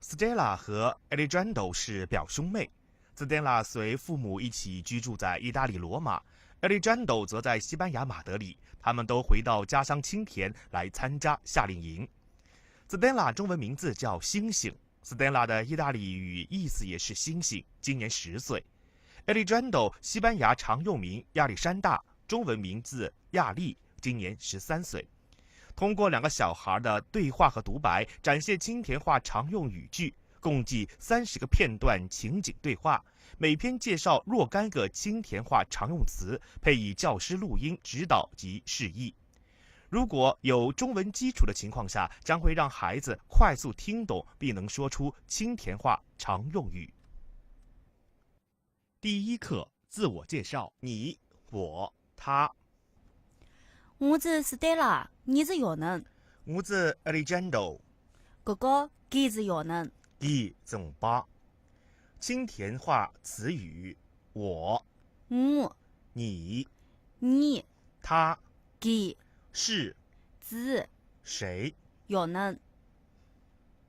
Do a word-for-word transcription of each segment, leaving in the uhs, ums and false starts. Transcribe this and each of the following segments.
Stella 和 Alejandro 是表兄妹。Stella 随父母一起居住在意大利罗马，Alejandro 则在西班牙马德里。他们都回到家乡青田来参加夏令营。Stella 中文名字叫星星，Stella 的意大利语意思也是星星。今年十岁。Alejandro 西班牙常用名亚历山大，中文名字亚历，今年十三岁。通过两个小孩的对话和独白，展现青田话常用语句，共计三十个片段情景对话，每篇介绍若干个青田话常用词，配以教师录音指导及示意。如果有中文基础的情况下，将会让孩子快速听懂并能说出青田话常用语。第一课，自我介绍。你、我、他。我是 Stella，你是耀能。我是 Alejandro。哥哥，佢是耀能。佢是我爸。青田话词语：我、我、你、你、他、佢、是、是、谁、耀能。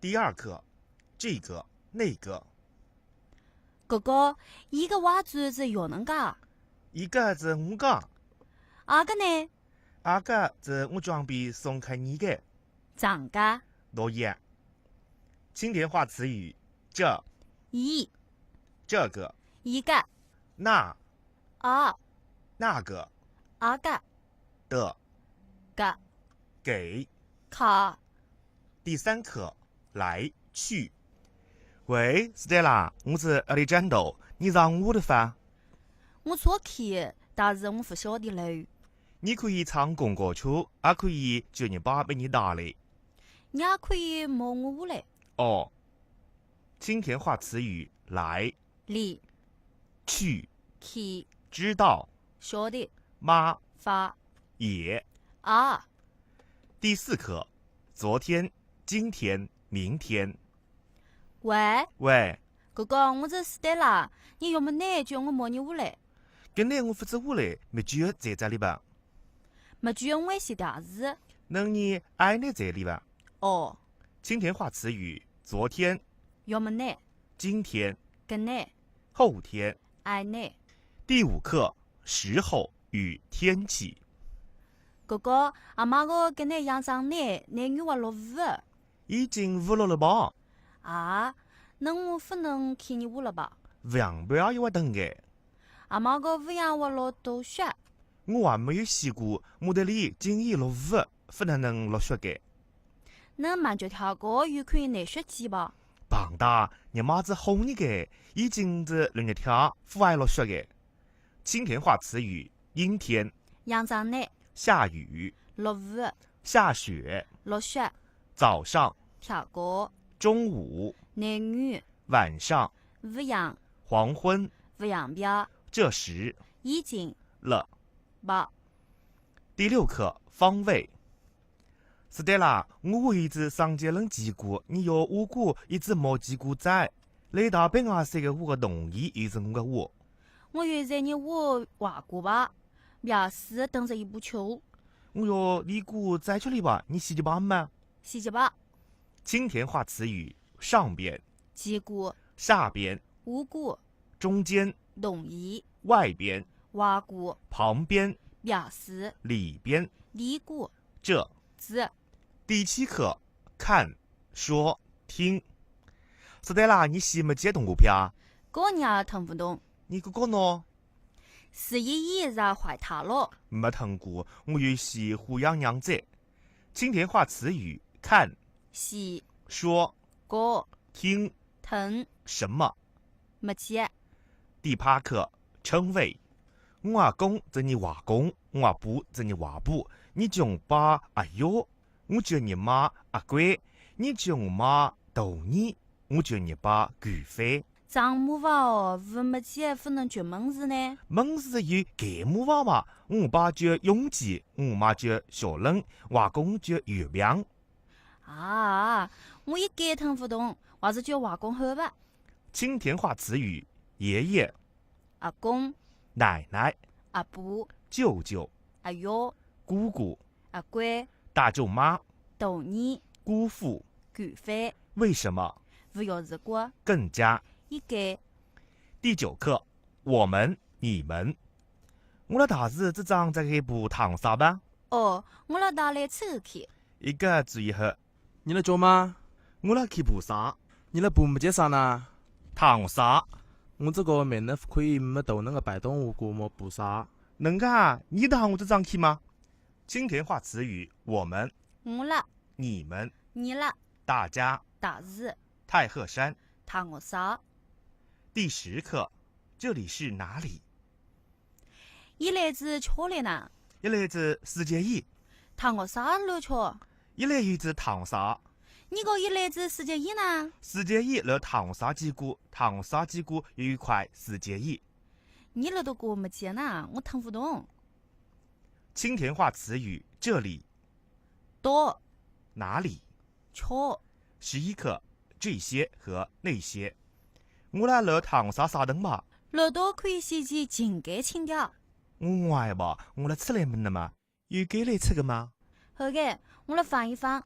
第二课，这个、那个。哥哥，伊个外祖是耀能家。伊个是我家。阿个呢？阿个是我准备送给你的。长个。落叶。青田话词语：这、伊、这个、伊个、那、阿、那个、阿个、的、个、给、卡。第三课，来、去。喂，Stella，我是 Alejandro，你在我屋里伐？我出去，但是我不晓得路。你可以乘公交车，也可以叫你爸把你带来。你也可以摸我屋里。哦。青田话词语：来、里、去、去、知道、晓得、妈、发、也、阿。第四课，昨天、今天、明天。喂，喂，哥哥，我是 Stella，你有没得叫我摸你屋里？今日我不在屋里，没叫在这里吧？没叫我也是的事。那你爱你在里吧？哦。青田话词语：昨天、有没得？今天、今日、后天、爱你。第五课，时候与天气。哥哥，阿妈个今日阳光呢，你有没落雨？已经不落了吧？啊，那我不能去你屋了吧？不用，不要一会等个。阿妈个屋阳会落大雪。我还没有洗过，我的里今夜落雨，不能能落雪个。那慢脚跳过有可以拿雪去吧？棒哒，你妈子哄你个，已经是六月天，不爱落雪个。青田话词语：阴天、阳光呢、下雨、落雨、下雪、落雪、早上、跳过、中午、南雨、晚上、屋阳、黄昏、屋阳边、这时、已经、了、吧。第六课，方位。Stella，我有一只双节轮奇鼓，你要握过一只毛奇鼓仔。来大本啊，这个我个同意，也是我个我。我有在你屋外过吧，表示等着一步球。我要你过再出来吧，你洗洁吧吗？洗洁吧。青田话词语：上边、奇鼓、下边、握过、中间、同意、外边、外过、旁边、表示、里边、里过、这、这。第七课，看、说、听。Stella，你是没接动过票啊？个人也听不懂。你哥哥呢？是爷爷在怀他了。没听过，我有是胡杨娘子。青田话词语：看、是、说、个、听、听、什么。没接。第八课，称谓。我阿公是你外公，我阿婆是你外婆，你叫我爸阿爷，我叫你妈阿贵，你叫我妈大姨，我叫你爸贵妃。长母话哦，为么子不能叫名字呢？名字有个母话嘛，我爸叫永吉，我妈叫小冷，外公叫月亮。啊，我一概听不懂，还是叫外公好吧。青田话词语：爷爷、阿公、奶奶、阿婆、舅舅、阿爷、姑姑、阿贵、大舅妈、大姨、姑父、贵妃。为什么？勿要如果。更加。一概。第九课，我们、你们。我拉大儿子张在该爬糖山吧？哦，我拉带伊出去。一个之后，你拉叫嘛？我拉去爬山。你拉爬么介啥呢？糖山。我这个没那可以没到那个摆动我过么爬山。能啊，你带我这张去吗？ 青田话词语：我们、我拉、你们、伲拉、大家、大家、太鹤山、太鹤山。第十课，这里是哪里？伊拉是啥地方呢？伊拉是世界一。太鹤山哪里去？伊拉又是太鹤山。你讲伊拉是世界一呢？世界一辣太鹤山见过，太鹤山见过有一块世界一。伲辣到过么介呢？我听勿懂。 青田话词语：这里、到、哪里、去。十一课，这些和那些。我拉辣糖山啥等吧？辣到可以先去寻该青田。我外吧，我拉出来门了嘛，有该来出个吗？好个，我拉翻一翻。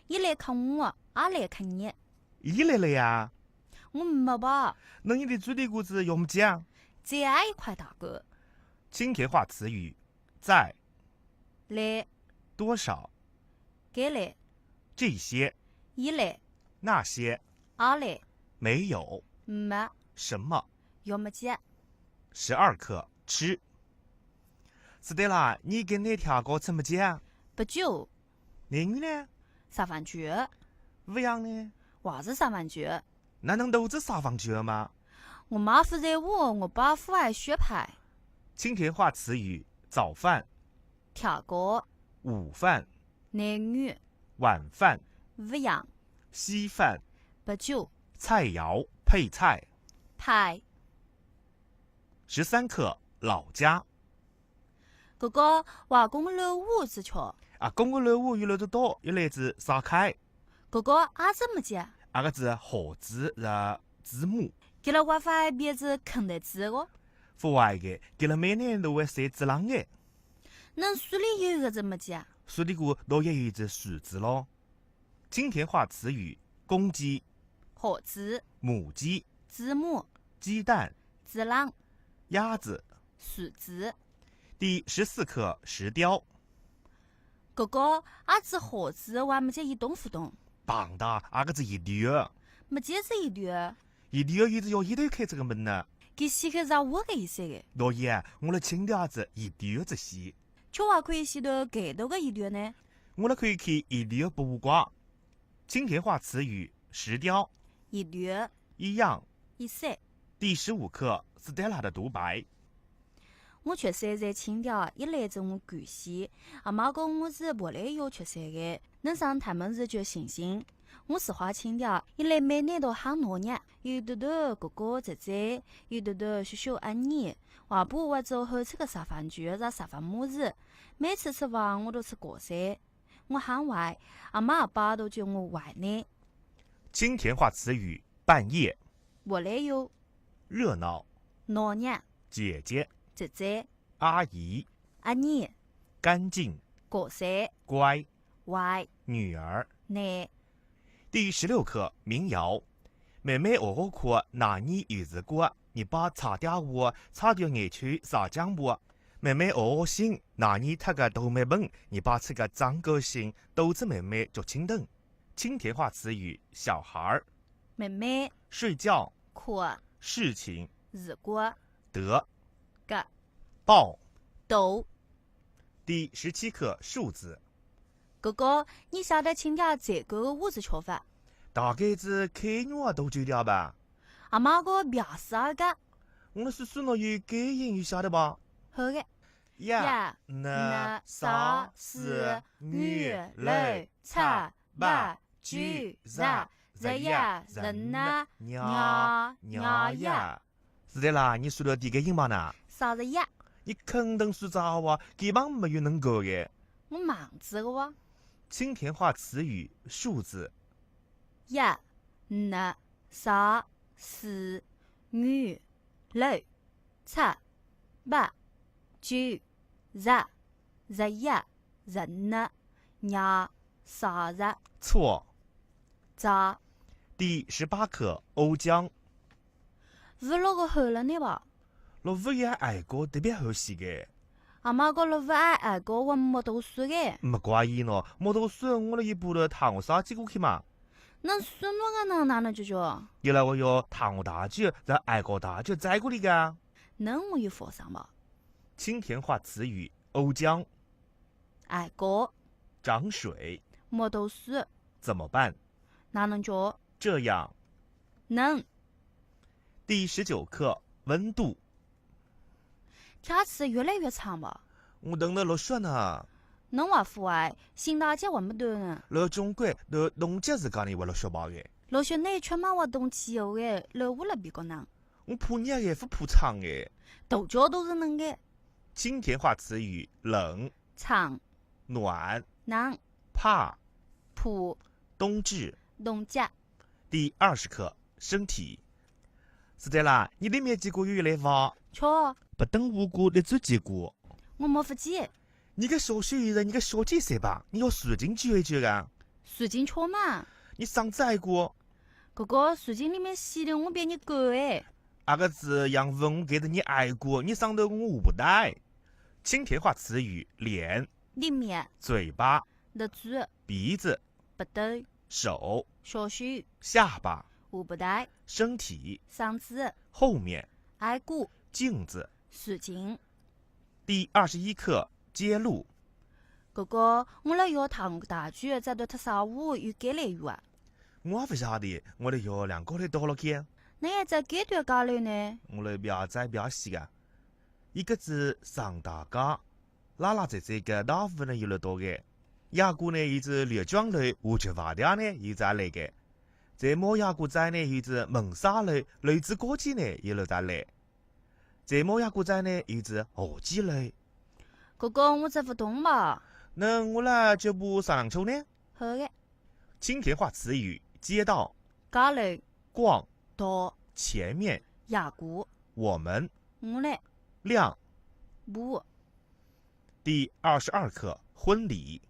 伊来看我，阿来看你。伊来了呀？我没吧。那你的嘴里骨子有么讲？这样一块大个。青田话词语： 在、来、多少、该来、这些、伊来、那些、阿来、没有、没、什么、有么介。十二课，吃。是的啦，你跟你跳过吃么介？不久。你呢？啥饭局？不样呢？还是啥饭局？ 哪能都是啥饭局嘛？我妈不在屋，我爸不爱学派。青田话词语：早饭、跳过、午饭、奶油、晚饭、不样、稀饭、不久、菜肴、配菜、派。十三课，老家。 哥哥，外公老屋子去。阿公个老屋有来得到，有来自啥开？哥哥，阿是么介？阿个是猴子是子母。给了外发一边子肯得子个。不外个，给了每年都会晒子浪个。恁水里有一个子么介？水里个都也有一只水子咯。青田话词语：公鸡、猴子、母鸡、子母、鸡蛋、子浪、鸭子、水子。 第十四课，石雕。哥哥，阿只猴子还没见一动不动。棒哒，阿个是一丢。没见是一丢。一丢一直要一头开这个门呢。给西开啥我个意思个。老爷，我来请点子一丢这些。就还可以洗到盖头个一丢呢。我来可以去一丢不无瓜。 青田话词语：石雕。一丢。一样。一色。第十五课，Stella的独白。我出世在青田，一来自我古稀。阿妈讲我是伯来要出世的，能上他们是叫星星。我是花青田，一来每年都很闹热，有的的哥哥姐姐，有的的叔叔阿姨，外婆外祖后吃个啥饭局，啥啥饭么子，每次吃饭我都吃过噻。 我很坏，阿妈阿爸都叫我坏囡。青田话词语：半夜。屋里有。热闹。闹热。姐姐。姐姐。阿姨。阿姨。干净。过噻。乖。坏。女儿。囡。第十六课，民谣。 慢慢学学看，哪年有时光，你把擦掉我，擦掉眼球撒浆我。慢慢学学心，哪年他个都没本，你把这个张个心，都是慢慢做清等。青田话词语：小孩儿。慢慢。睡觉。困。事情。时光。得。个。抱。都。第十七课，数字。 哥哥，你晓得青田最高个物质缺乏？大概是开元多久了吧？阿妈个表示阿个。我们叔叔呢有感应，有晓得吧？好个。一、一、二、二、三、三、四、四、五、五、六、六、七、七、八、八、九、九、十、十、十一、十二、十二、十二、廿、廿、廿一。 是的啦，你数了第个音嘛呢？三十一。你肯定数着哇，根本没有能够的。我忘记个哇。青田话词语，数字。一、二、三、四、五、六、七、八、九、十、十一、十二、廿、三十。错。着。第十八课，瓯江。雨落个后了呢吧？落雨也爱过特别欢喜个。阿妈讲落雨也爱过，我没读书个。没关系喏，没读书我了一步的糖沙寄过去嘛。那是那个呢，哪能解决？你来我有糖大酒，在爱过大酒再过来个。能我有发生吧？青田话词语，瓯江。爱过。涨水。没读书。怎么办？哪能做？这样。能。第十九课，温度。天气越来越长吧？我等了落雪呢。能话不坏，圣诞节还没到呢。落中国，落冬节时间呢，会落雪吧个。落雪呢，全嘛活动气候个，落屋了比较冷。我怕热个，不怕冷个。大家都是冷个。青田话词语，冷。长。暖。冷。怕。怕。冬至。冬节。第二十课，身体。是的啦，你里面几个月来伐？吃。不等五个，你做几个？我没腹肌。你个小手艺人，你个小姐谁吧？你要水晶去一去啊？水晶吃嘛？你上次爱过？哥哥，水晶里面洗的，我比你贵哎。阿个子养分给的你爱过，你上头我五不带。青田话词语，脸。里面。嘴巴。鼻子。鼻子。不对。手。小手。下巴。五不带。身体。上肢。后面。挨过。镜子。水晶。第二十一课，揭露。哥哥，我了要糖大酒，再到特啥屋有给来有啊？我也不晓得，我了要两个来到了去。那也在给对家里呢？我了不要再不要洗啊。一个子上大家，拉拉仔仔个大屋呢有了多个。 雅姑呢，伊是刘庄楼，我就话掉呢，伊是来个。在毛雅姑在呢，伊是门沙楼，楼子过去呢，伊楼在来。在毛雅姑在呢，伊是河基楼。哥哥，我这不懂吧？那我来这不上两抽呢？好的。青田话词语，街道。街楼。逛。到。前面。雅姑。我们。我嘞。亮。不。 第二十二课，婚礼。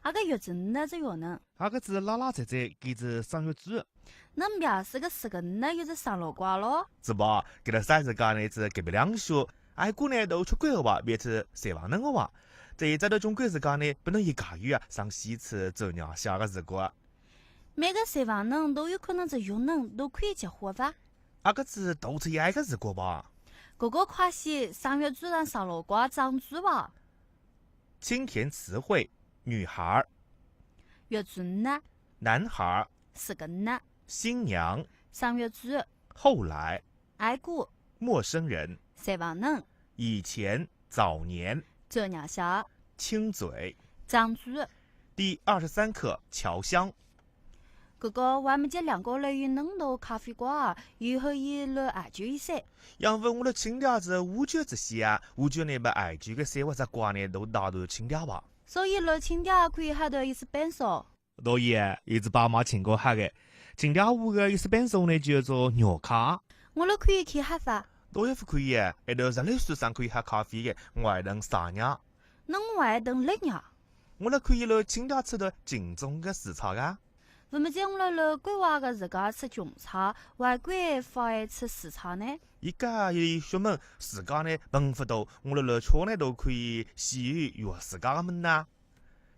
阿个月子呢，这月呢？阿个子拉拉仔仔，给子上月子。那表示个十个呢，又是上老瓜咯？是吧？给了三十个呢，是隔壁两宿，挨过呢都出国了哇，别是谁忘了我哇。这一在到中国时间呢，不能一个月啊，上西次做娘下个时光。每个谁忘了都有可能是有能都可以结婚吧？阿个子都是一个时光吧？哥哥快些，上月子让上老瓜长子吧？ 青田词汇，女孩儿。月子呢？男孩儿。十个呢？新娘。上月子。后来。挨过。陌生人。谁忘了？以前，早年。做娘下。亲嘴。长子。第二十三课，侨乡。 哥哥，我们这两个来有恁多咖啡馆，以后也来研究一些。要问我的亲家是五九之西啊，五九那边研究个生活习惯呢，都大都亲家吧。所以来亲家可以喝到一杯手。对呀，一直爸妈请过喝的。亲家屋个一杯手呢，叫做牛咖。我们可以去喝吧？当然不可以，一到十六岁上可以喝咖啡的，我还等三年。那我还等六年。我们可以来亲家吃的正宗的自助啊。 那么将来了规划个自家吃穷茶，外国发一次市场呢？一个一学问，自家呢碰不到，我了了车呢都可以洗浴有自家个门呐。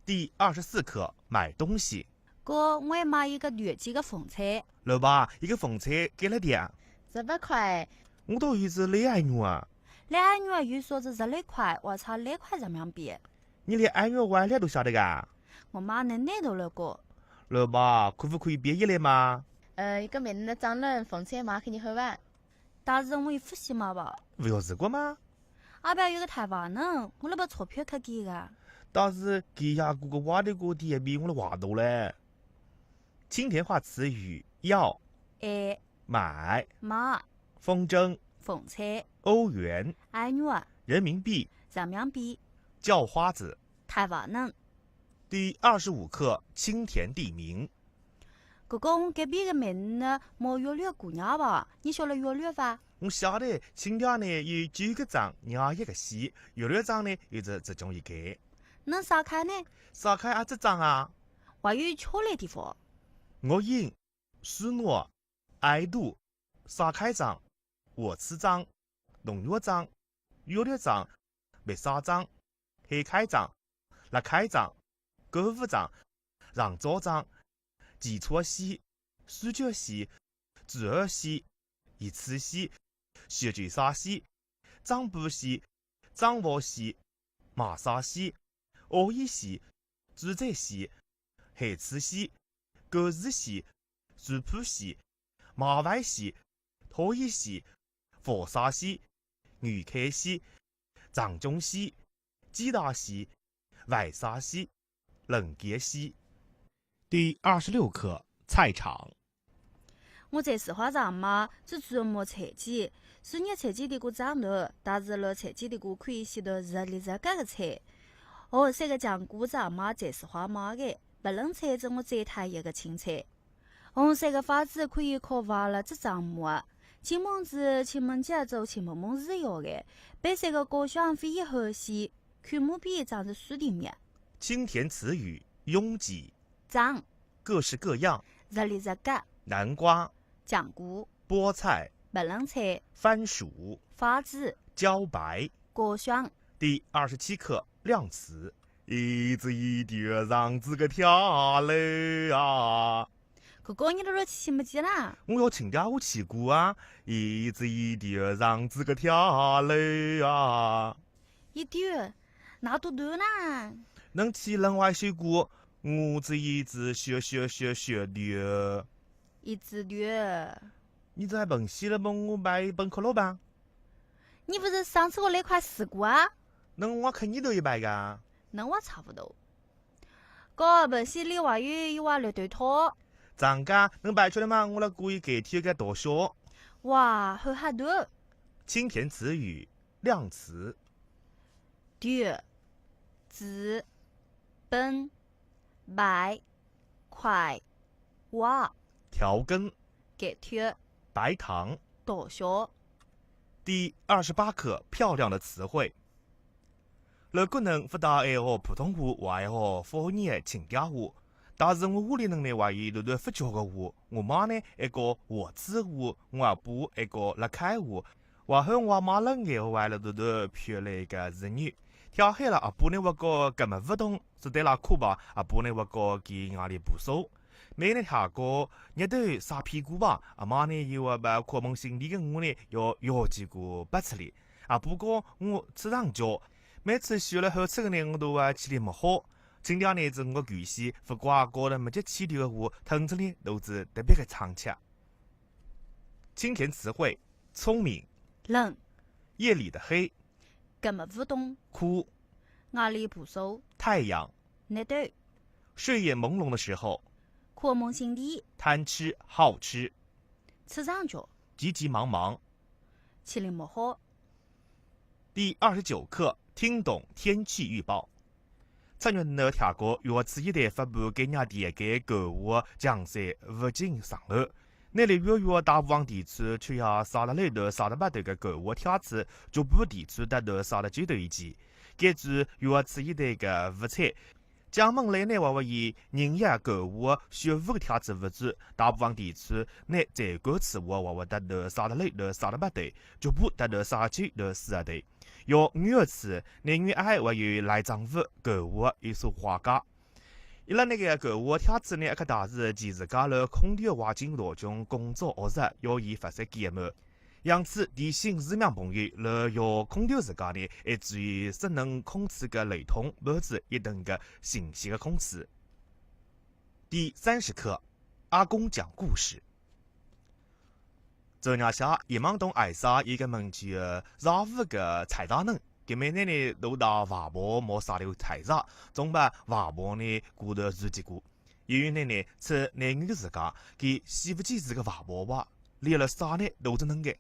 第二十四课，买东西。哥，我也买一个短期个风车。老爸，一个风车给了点。十八块。我都一直来爱我啊。来爱我又说是十来块，我差来块人民币。你连爱我外来都晓得噶？ 我妈能耐都了个。老爸，可不可以便宜点嘛？呃，一个名字张乐，风车嘛，肯定好吧？但是我也不行嘛吧？不要这个嘛？阿爸有个台湾人，我那把钞票可给个。但是给雅姑个挖的个地比我的挖多嘞。青田话词语，要。哎。买。买。风筝。风车。欧元。爱我。人民币。人民币。叫花子。 台湾人。第二十五课，青田地名。哥哥，我隔壁个门呢，没约略姑娘吧？你晓得约略吧？我晓得，青田呢有九个庄，廿一个县，约略庄呢又是其中一个。那沙开呢？沙开啊，这庄啊。还有吃的地方。我应。许诺、爱度、撒开账、下次账、农药账、月绿账、没啥账、黑开账、辣开账、购物账、上早账、记错西、数据西、主二西、一次西、十九啥西、账簿西、账房西、马啥西、 学习西、住宅西、孩子西、狗子西、水铺西、马外西、拖衣西、佛沙西、女开西、掌中西、鸡大西、外沙西、冷街西。第二十六课，菜场。 我在四化场买只猪肉末菜鸡，是肉菜鸡的个长肉，但是辣菜鸡的个可以洗得日里日个个菜。红色个酱瓜子嘛在四化买个，白冷菜是我最讨厌个青菜。红色个花枝可以烤坏了只长末，青蒙子、青蒙节做青蒙蒙子要个，白色个高香非一好洗，口目边长着水的面。青田词语，拥挤。 长。各式各样。日里日个。南瓜。酱瓜。菠菜。白冷菜。番薯。花枝。茭白。高香。第二十七课，量词。一只一点样子个跳楼啊！搿个你都去没见啦？我要请假我去过啊，一只一点样子个跳楼啊！ 一点，哪多多呢？能去另外修过，我这一只小小小小的。一只的。你这还本溪了帮我买一本可乐吧？你不是上次我那块试过啊？能我看你都一百个啊？能我差不多。哥，本溪里还有一碗绿豆汤。涨价能摆出来吗？我来故意给贴个多少。哇，好好多。青田词语， 量词。点，子，奔，白，快，哇。调羹。给贴。白糖。多少。第二十八课，漂亮的词汇。辣国内勿大爱学普通话，还爱学方言、情调话。但是我屋里人呢，还有一段段勿教个话。我妈呢，爱讲话子话，我阿婆爱讲辣开话， 还好我阿妈冷眼后来了多多漂亮个子女。天黑了，阿婆呢，我讲搿么勿动，是对拉哭吧，阿婆呢，我讲给伢里不收。每日下个日头晒屁股吧，阿妈呢，又要把苦闷心里个我呢，要要几个八次里。阿婆讲我吃上觉，每次学了好吃个呢，我都要吃力没好。今天呢，是我个狗戏，不过搞得没节气的话，疼着呢，都是特别个长气。青田词汇， 聪明。冷。夜里的黑。搿么勿懂。哭。伢里不收。太阳。日头。睡眼朦胧的时候。苦闷心里。贪吃好吃。吃上觉。急急忙忙。吃力没好。第二十九课，听懂天气预报。 七月呢，天气预报是一旦发布该日天个预报，将在附近上头。内陆、沿海大部分地区出现三十六度、三十八度个预报天气，局部地区达到三十九度以及。根据预报是一旦个预测，将门来呢，还会以人夜预报、雪无个天气为主，大部分地区内最高气温还会达到三十六度、三十八度，局部达到三十九度、四十度。 要热死，内热还会有来涨温，各位有所化解。伊拉那个各位天气呢，可大是其自家了空调环境当中工作学习要以发生感冒。因此，提醒市民朋友了要空调自家呢，也注意室内空气个流通，保持一定个新鲜个空气。第三十课，阿公讲故事。 昨日夜，一望东挨沙一个门前，沙屋个菜场人，搿么奶奶都到外婆莫啥里菜场，总把外婆呢过得如几过。有奶奶吃奶牛自家，给媳妇几子个外婆哇，连了三年都是能个。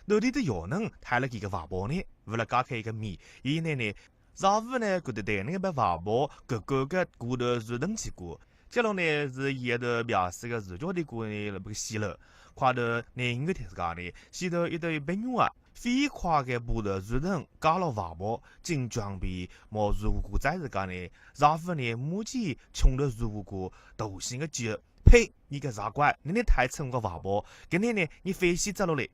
到底的有能，抬了几个外婆呢，为了加开一个米，有奶奶 丈夫呢，觉得对那个白外婆，个个个骨头是登起过，接落呢是一头白色个自家的骨呢，那个稀了，快得难个天自家呢，稀得一头白肉啊，飞快个步头是登，加了外婆，紧装备毛如果在自家呢，丈夫呢，母鸡穷得如果，头型个脚，呸，你个蛇怪，你能呔出我个房门，搿能呢，你飞起走落来。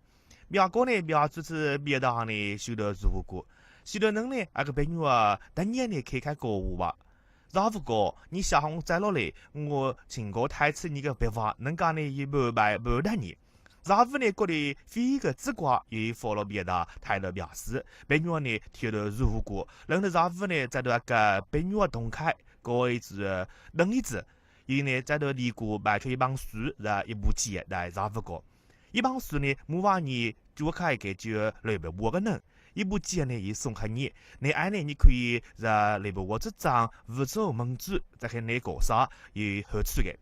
别个呢，别转仔别搭呢，休得入屋过。许多人呢，阿个白月啊，当然呢，开开讲话吧。蛇夫哥，你下趟再落来，我请个呔出你个别房，能介呢，一半白半大呢。蛇夫呢，觉得飞个之怪，又放了别搭，呔了别处，白月呢，跳得入屋过，轮得蛇夫呢，再到个白月洞开，过一只，等一只，又呢，再到里过摆出一帮书，然后一部简带蛇夫哥。 一帮书呢，木瓦呢，就开个就刘备我个人，一部简呢，也送给你，你爱呢，你可以在刘备我这张武周门主，再给你搞啥，有好处的。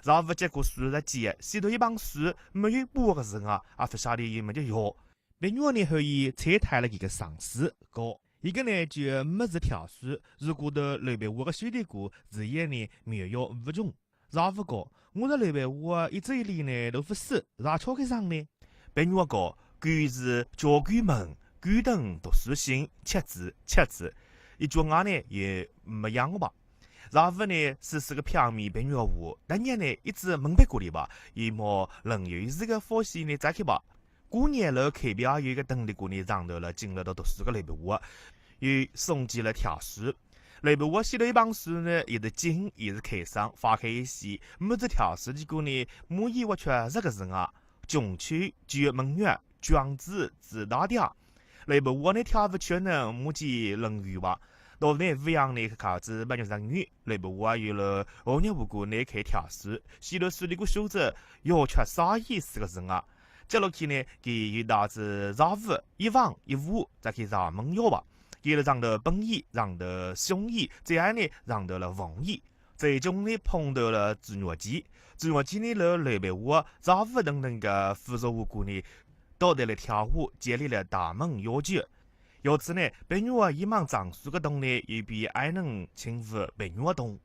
然后结果书在简，写到一帮书，没有半个字啊，啊，不晓得有没有用。白月呢，后也拆开了一个上司，讲，一个呢，就没字条书，如果到刘备我个手里过，自然呢，妙用无穷。 蛇夫哥，我在刘备我一直以来呢，都不是，啥巧个上呢？白月讲，狗是叫狗门，狗等读书心，吃子，吃子。一句话呢，也没样个吧。蛇夫呢，是是个片面白月话，当然呢，一直明白过来吧，也没能有这个发现呢，再去吧。 过年了，开表有一个等里过年上头了，进了到读书个刘备我，又送几了条书。刘备我写了一帮书呢，也是进，也是开上，发开一些，没字条书的过呢，木一我却这个人啊，中秋、九门月、庄子、子大调。刘备我呢，条不全呢，木几轮语吧。到呢，五羊呢，考子八月三日，刘备我有了，五年五过呢，开条书，写了书的个书子，要却啥意思个人啊？ 接落去呢，佢又带仔蛇夫一房一屋，再去上门要吧。佢了上头本爷，上头兄爷，最后呢，上头了王爷。最终呢，碰到了朱元璋。朱元璋呢，了刘备我、蛇夫等等个辅助武官呢，到得了跳舞，接力了大门要求。由此呢，白月一望长苏个洞呢，又被哀人称呼白月洞。